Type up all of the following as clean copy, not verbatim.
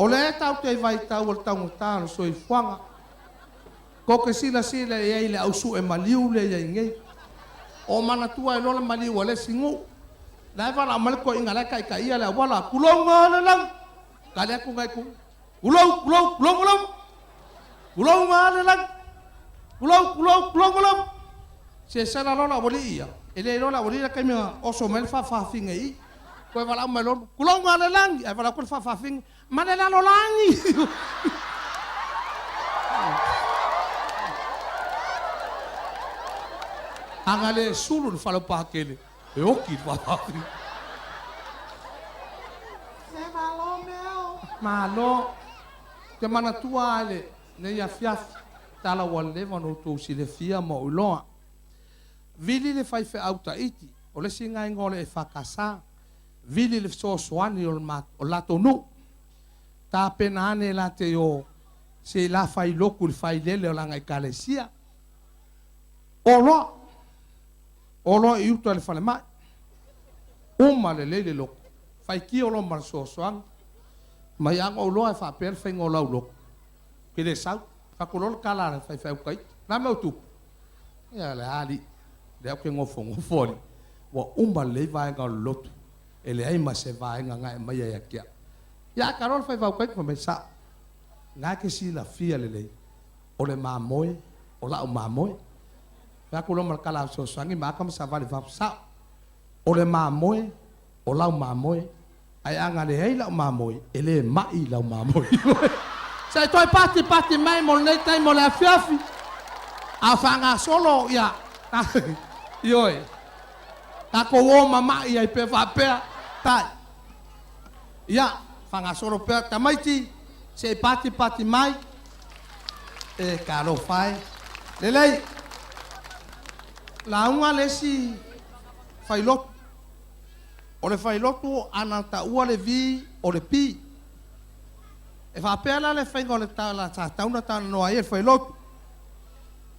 O lea e tatou te i vaitau o le taugata o le soifuaga. Tou te silasila i ai i le au sue maliu lea e i ai nei. O manatua ai loa le maliu a le isi nuu. La e valaau mai le toeaina la e taitaia le auala, Tulou na le lagi! Tali atu nai itu, Tulou, tulou, tulou na lama! Tulou na le lagi! Tulou, tulou, tulou na lama! Sesela loa le aualii ia, e le iloa le aualii la taimi na oso mai ai le faafafine i i. Toe valaau mai loa, Tulou na le lagi! Ae valaau atu le faafafine, Ma le lalolagi. Ana le sulu le faleupakele e oti le faafafine. Se malo mea. Malo. Te manatua a i lenei afiafi, tala ua leva ona outou silafia ma ou iloa. Vili le faifeau Taiti, o le isi gaeina o le EFKS. Vili le fesoasoani o le latou nuu. Tapena ane la te o se la fai lotu i le failele o lana ekalesia. Oloa. Oloa i uta i le falemai. Uma lelei le lotu. Faitio loa ma le fesoasoani. Mai a na ou iloa e faapea le faiga o lau lotu, ou te le sau. Fai atu loa le tala a le faifeau Taiti. O le a mea ua tupu? Ia le alii, lea ou te nofonofo alii. Ua uma lelei vaega o le lotu, e leai ma se vaega na e aumaia ia te au. Ia a taloa le faifeau Taiti fai mai, Sao, na e te silafia lelei, o le mamoe, o la'u mamoe. Fai atu loa ma le tala fesoasoani ma ata ma savali i fafo, Sao, o le mamoe, o lau mamoe, ae a na leai la'u mamoe, e le ma'i lau mamoe. Se i toe patipati mai mo lenei taimi o le afiafi, a o faagasolo, ia, ioe, tatou o mama'i ai pea faapea, tai. Ia, faagasolo pea, tamaiti, se i patipati mai, e talofa e. Lelei, lauga le isi failotu. O le failotu ana taua le V o le P. E faapea la le faiga o le tala sa tatau ona talanoa ai e le failotu.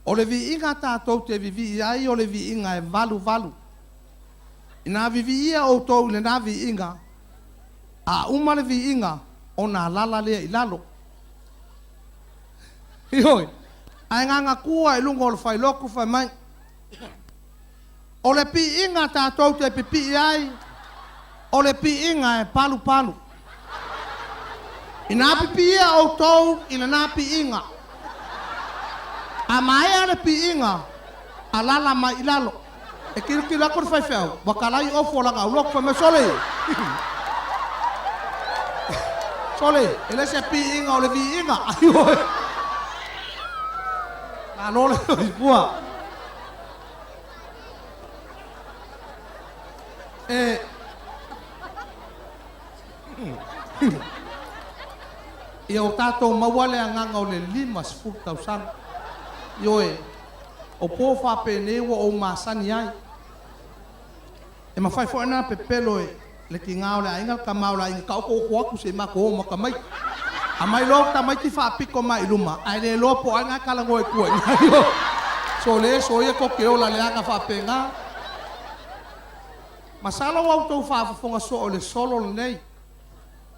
O le viiga tatou te vivii ai o le viiga e valuvalu. Inā viviia outou i lena viiga, a uma le viiga, ona alala lea i lalo. Ioe, ae gagatua i luga o le failotu fai mai, O le piiga tatou te pipii ai, o le piiga e palupalu. Inā pipiia outou i lena piiga, a maea le piiga, alala mai i lalo. E tilotilo atu le faifeau, ua talai ofu o lana aulotu, fai mai, Sole! Sole, e le se piiga o le viiga. Malo le soifua. E Ia o tatou maua le agaga o le 50 tausaga. Ioe, o po faapenei ua ou masani ai. E mafai foi ona pepelo e le tiga o le aiga le tama o le aiga, taoto oto atu se i matou o ma tamaiti. Aumai loa tamaiti faapito mai i luma, ae le iloa po o ai na e talanoa i tua i ina. Sole, soia tou te ola leaga faapena. Masalo ua outou faafofoga soo i le solo lenei.